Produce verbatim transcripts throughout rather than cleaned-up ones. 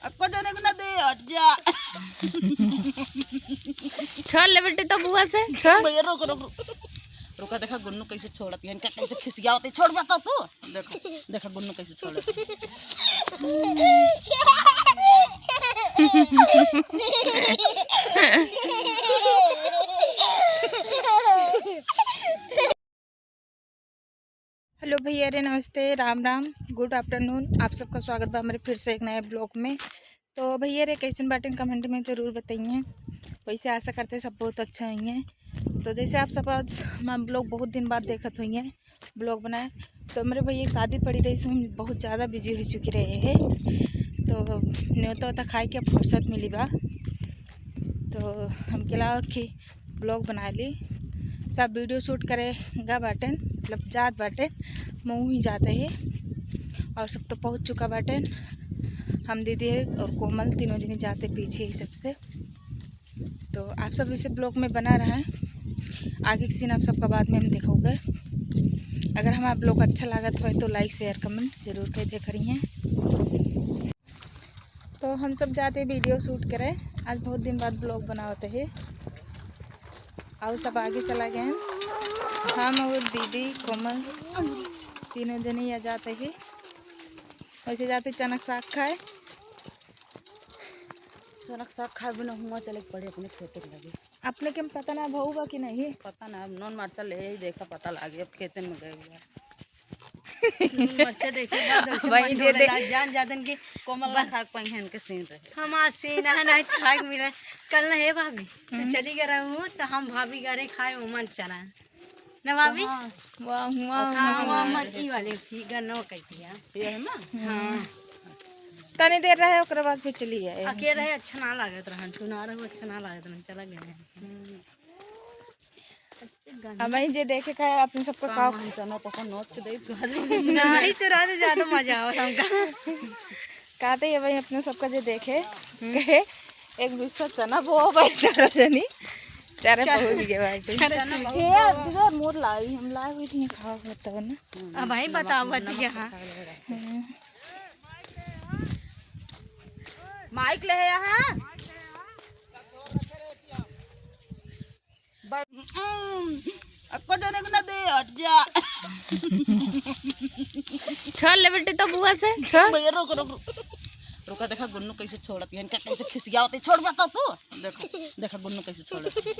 अक्को जने के ना दे, हट जा। छोड़ ले बेटी तो बुआ से, छोड़। भैया, रुक, रुक, रुक। रुका, देखा गुन्नू कैसे छोड़त है, इनका कैसे खिसियावत है। छोड़ बता तू। देखा, देखा गुन्नू कैसे छोड़त है। हेलो भैया रे, नमस्ते, राम राम, गुड आफ्टरनून। आप सबका स्वागत बा हमारे फिर से एक नए ब्लॉग में। तो भैया रे, कैसन बाटेन, कमेंट में जरूर बताइए। वैसे आशा करते सब बहुत अच्छा ही हैं। तो जैसे आप सब आज हमारा ब्लॉग बहुत दिन बाद देखत हुई हैं, ब्लॉग बनाए, तो मेरे भैया की शादी पड़ी रही, सो हम बहुत ज़्यादा बिजी हो चुकी रहे हैं। तो न्योता वोता खाए के फुर्सत मिली बा, तो हम केला कि ब्लॉग बना ली। सब वीडियो शूट करे गा बाटेन, मतलब जात बाटेन, मऊ ही जाते ही। और सब तो पहुँच चुका बाटेन, हम दीदी और कोमल तीनों जने जाते पीछे ही सबसे। तो आप सब इसे ब्लॉग में बना रहा है, आगे के सीन आप सबका बाद में हम दिखाऊंगे। अगर हमारा ब्लॉग अच्छा लागत हो तो लाइक शेयर कमेंट जरूर कर दे करिए। तो हम सब जाते वीडियो शूट करे, आज बहुत दिन बाद ब्लॉग बनावत है। और सब आगे चला गए हैं, हम और दीदी कोमल तीनों जने या जाते हैं। वैसे जाते चनक साग खाए। चनक साग खाए बिना हुआ चले के पड़े अपने खेते के लगे। अपने के पता ना भऊ बा कि नहीं? पता ना, अब नून मरचा ले ही देखा, पता लागे, अब खेते में गए हुआ। मरचा देखे बाद वैसे वही मन दे दे। डोलेला, जान जातन कि कोमल ना खा के पाई है, इनके सीन रहे। हमार सीन है, नहीं खाए के मिले। कल ना, हे भाभी, तो हम्म। चली गए रहूँ, तो हम भाभी घरे खाए, वो मन चला। ना भाभी? वाह, वाह, वाह, हाँ, वाह। वाह, मन ई वाले फिगर नो कह दिया। ये है ना? हाँ। तनी देर रहे, ओकरे बाद फिर चली आए। अकेले रहे, अच्छा ना लागत रहन, तू ना रहो, अच्छा ना लागत रहन, चला गए। हम्म। अब वही जे देखे का है, अपने सबका काम का हम चना पका नोच के दे, खा जाओ। नहीं तो रात ज्यादा मजा आवत हमका। कहते ये वही अपने सबका जे देखे, हम्म। कहे, "एक बिस्सा चना बोओ भाई, चारा जनी, चारा चारा, पहुँच गए बाटे।" चारा चना से। बहुत हे, बोओ। अब मोर लाई, हम लाए हुए थे, खाओ बताओ ना। हम्म, अब भाई नमक, बताओ, नमक बतिया, से हाँ। खा ले रहे। हम्म। माइक ले है यहाँ। ब-, उम, अक्को जने के ना दे, हट जा। छोड़ ले बेटी तो बुआ से, छोड़। भैया, रुक, रुक, रुक। रुका, देखा गुन्नू कैसे छोड़त है, इनका कैसे खिसियावत है। छोड़ बता तू। देखा, देखा गुन्नू कैसे छोड़त है।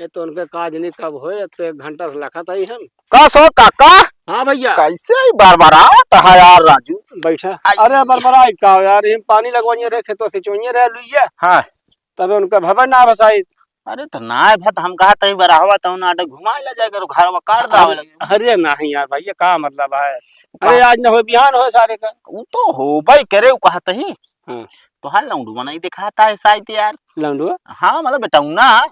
ये तो उनके काज नहीं कब होए, तो एक घंटा से लखत आई हम। का सो काका? हाँ भैया। कैसे ही बरबरात है यार राजू? बैठा। आई। अरे बरबराई का यार, हम पानी लगवाइए रहे, खेतों से चोइए रहे लुइया। हाँ। तबे उनका भवन ना भसाई। अरे तो ना भत हम कहा तही बराहवा तो ना अडे घुमाए ला जाए करो, घरवा काट दावे अरे, लगे। अरे नहीं यार भैया, का मतलब है? का? अरे आज न हो बिहान हो सारे का। उ तो होबे करे, उ कहा तही। हाँ। तोहार लौंडू बनाई दिखाता है शायद यार। लौंडू? हाँ, मतलब बेटौना।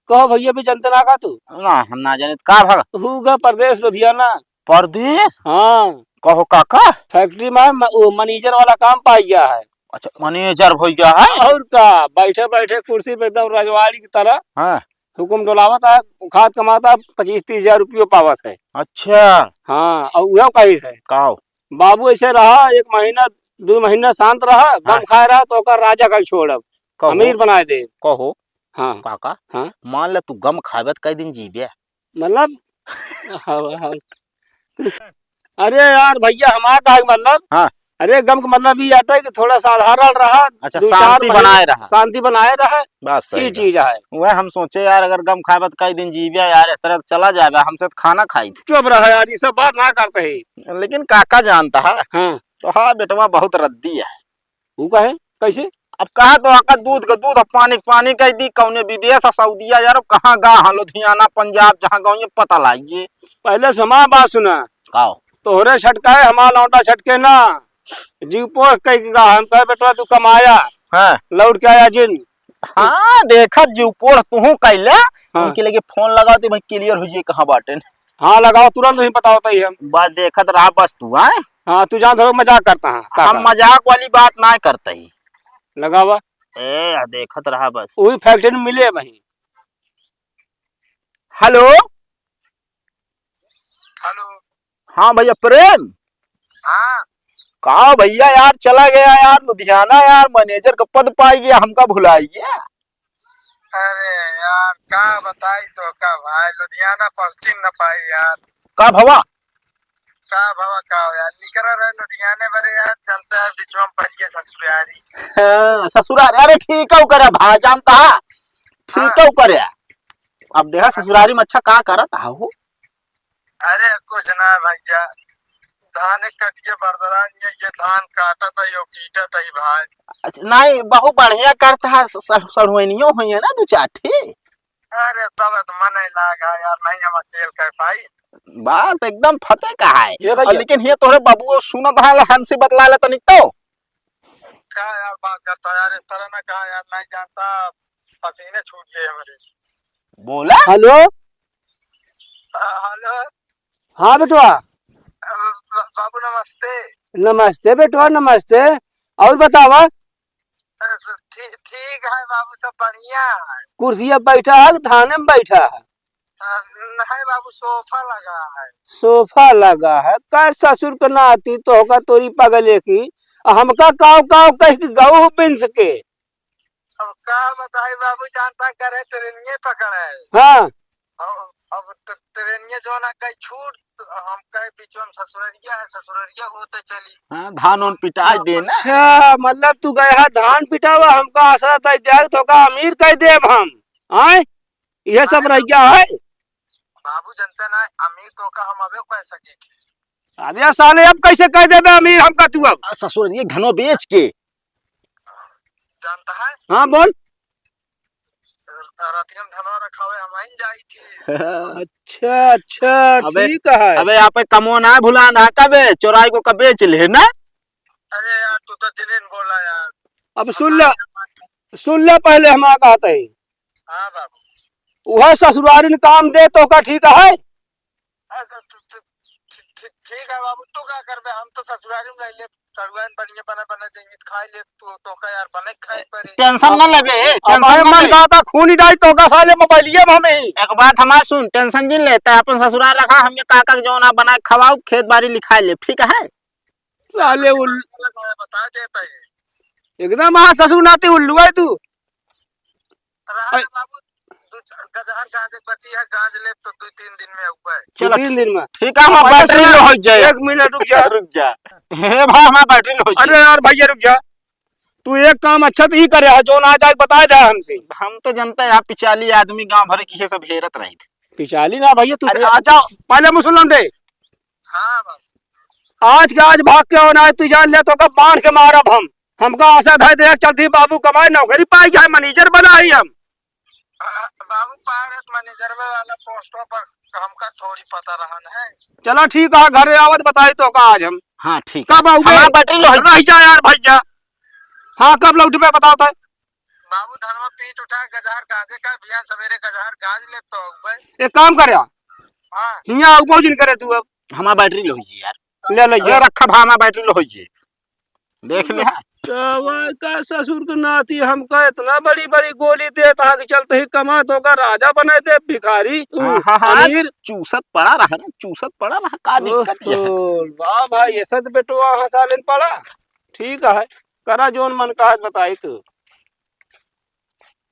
कहो भैया, भी जनता ना का तू? ना, हम ना जानित। का भला? हुगा परदेस लुधियाना। परदेस? हाँ। कहो काका? फैक्ट्री में म-, वो मैनेजर वाला काम पाई गया है। अच्छा, मैनेजर हो गया है? और का, बैठे बैठे कुर्सी पे एकदम रजवाड़ी की तरह। हाँ। हुकुम डोलावत है, खात कमाता, पच्चीस तीस हजार रुपयो पावत है। अच्छा। हाँ, और उहे कहिस है। का हो? बाबू ऐसे रहा, एक महीना, दो महीना शांत रहा, गम हाँ। खाए रहा, तो ओकर राजा का छोड़ब, कहो। अमीर बनाए दे। कहो। हाँ। काका, हाँ। मान ले तू गम खाबे त कई दिन जीबे? मतलब, हाँ, हाँ। अरे यार भैया, हमार का मतलब, हाँ। अरे गम का मतलब ई आटा है कि थोड़ा साधारण रहा, अच्छा, दो चार शांति महीने बनाए रहा। शांति बनाए रहा, बस सही ई बात। चीज है। वह हम सोचे यार, अगर गम खाबे त कई दिन जीबे यार, इस तरह तो चला जाबे, हमसे तो खाना खाई थे। चुप रहा यार, ये सब बात ना करते हैं। लेकिन काका जानता है, हाँ। तो हाँ बेटवा बहुत रद्दी है। ऊ काहे? कैसे? अब कहा तो आका दूध का दूध, अब पानी का पानी कह दी, कौने विदेश, सऊदिया यार, अब कहाँ गा हाँ, लुधियाना, पंजाब, जहाँ गाँव ये पता लाइए। पहले से हमार बात सुना। काओ? तोहरे छटकाए, हमार लौंडा छटके ना। जीव पोड़ कह के गा, हम कहे, "बेटवा, तू कमाया, हाँ। लौट के आया जिन।" हाँ, देखत जीव पोड़ तुहूँ कैले, हाँ। उनके लगे फोन लगाओ तो भाई क्लियर हो जाए कहाँ बाटे। हाँ, लगाओ, तुरंत ही बताओ तई हम। बस देखत रहा बस तू, हाँ? हाँ, तू जान धरो मजाक करता है, हम काका। मजाक वाली बात ना करते ही। लगावा। ए, आ देखत रहा बस। वही फैक्ट्री में मिले वहीं। हेलो। हेलो। हाँ भैया प्रेम। हाँ। का भैया यार, चला गया यार लुधियाना यार, मैनेजर का पद पाई गया, हमका भुलाई गया। अरे यार, का बताई तोहका भाई, लुधियाना पहुंची न पाई यार। का भवा? का भवा का हो यार, निकरा रहे लुधियाने बरे यार, चलते हैं बिचवा में पड़ गए ससुरारी। हाँ, ससुरारी, अरे ठीक है करे भाई, जानता है, ठीक हाँ। है करे। अब देखा ससुरारी में अच्छा का करत हो। अरे कुछ ना भैया, धान कट के बरदरान ये, ये धान काटत है, यो पीटत है भाई। अच्छा, नहीं, बहुत बढ़िया करता है, स-, स-, सड़ुआइनियो हुई है ना दो चार ठे। अरे तब तो मन ही लाग है यार, नहीं हम अकेल कर पाई। बस एकदम फतेह का है। ये भैया। और लेकिन ये तोहरे बाबू सुनत है, हंसी बतला ले तनिक तो। का यार बात करता है यार, इस तरह ना कहा यार, नहीं जानता, पसीने छूट गए हमारे। बोला। हेलो। हाँ, हेलो। हाँ बेटवा। अ, ब-, बाबू नमस्ते। नमस्ते बेटवा, नमस्ते। और बतावा? अ, ठी-, ठीक है बाबू, सब बढ़िया है। कुर्सिया बैठा है कि थाने में बैठा है? अ, नहीं बाबू, सोफा लगा है। सोफा लगा है? का ससुर के नाती तोहका तोरी पगले की, हमका काव काव कह के गऊ बिंस के। अब का बताई बाबू, जानता करे ट्रेनिये पकड़े। हाँ। अब, अब ट-, ट्रेनिये जो ना कहीं छूट, तो हम कहे बीच में ससुररिया है, ससुररिया होते चली। हाँ, धान उन पिटाई दे ना। अच्छा, मतलब तू गया है धान पिटावा, हमका आसरा तय दिया तो का अमीर कह देब हम, आए? ये सब अरे रह गया है। बाबू जनते ना, अमीर तो का हम अबे कह सकी थी। अबे साले, अब कैसे कह देबे अमीर हमका तू अब? आ, ससुर, ये धनो बेच के। जानता है? हाँ, बोल। र-, रतिया में धनवा रखावे हम आइन जाई थी। अच्छा, अच्छा, अबे, ठीक है। अबे, यहाँ पे कमो ना भुलान है, कबे चोराई को कबे चले ना? अरे यार, तू तो दिलीन बोला यार। अब सुन ले, सुन ले पहले हम आ कहते हैं। हाँ बाबू। वह ससुरारिन काम दे तो का ठीक है? हाँ, तो, तो, तो, ठीक, ठीक, ठीक है बाबू, तू का करबे? हम तो ससुरारी में रह ले, ससुरारी में बढ़िया बना, बना देंगे, खाए ले, तू तो का यार, बने खाए पड़े। टेंशन न लेबे, अब टेंशन हमारे न मन लेबे। का था, खून ही डाई तो का साले मोबाइलिए में हमें। एक बात हमार सुन, टेंशन जिन ले, तै अपन ससुरार रखा, हम ये काका के जौन आप बना के खवाओ, खेत बाड़ी लिखाए ले, ठीक है? साले उल-, बता देता है। एकदम हाँ ससुर नाती उल्लू है तू। रहा ऐ- बाबू, दू चार गजहर गांजे बची है, गांज ले तो दो तीन दिन में अउबे। चलो, तीन दिन में। ठीक है, हमार अच्छा, बैटरी सुन, लो हो जाए। एक मिनट रुक जा। रुक जा। हे भाई, हमार बैटरी लो हो जाए। अरे यार भैया रुक जा। तू एक काम अच्छा तो ही करे है, जो ना जाए बताए दे हमसे। हम तो जनता है, आप पिचाली आदमी गांव भर की ये सब हेरत रही थे। पिचाली ना भैया, तू अरे आ जाओ, पहले मुसलमान दे। हाँ बाबू। आज के आज भाग के होना है, तू जान ले तो का बांध के मारब हम। हमका आशा था देख चलती बाबू कमाए नौकरी पाई जाए, मैनेजर बना ही हम। बाबू पाए रहे तो मैनेजर वाला पोस्टों पर हमका थोड़ी पता रहन है। चला ठीक है, घर आवत बताई तो का आज हम। हाँ, ठीक है। कब आउबे? हमार बैटरी लो है। रह जा यार भैया। हाँ, कब लौटबे बताओ तो। बाबू धनवा पीट उठा, गजहर गांजे का, बिहान सवेरे गजहर गांज ले तो आउबे। एक काम करे, हाँ। हियाँ आउबो जिन करे तू अब। हमार बैटरी लो है यार। ले ले अरे यार। रखा भा, हमार बैटरी लो है। देख ले, हाँ। तवा का ससुर के नाती हमका इतना बड़ी बड़ी गोली देत हा कि चलते ही कमा तो का राजा बनाए दे भिखारी, उ, हाँ, हाँ, हाँ, अमीर। चूसत पड़ा रहा ना, चूसत पड़ा रहा, का दिक्कत ये है? ओहो, वाह भाई, ऐसा तो बेटवा हंसा लेन पड़ा। ठीक है, करा जोन मन का है बताई तू।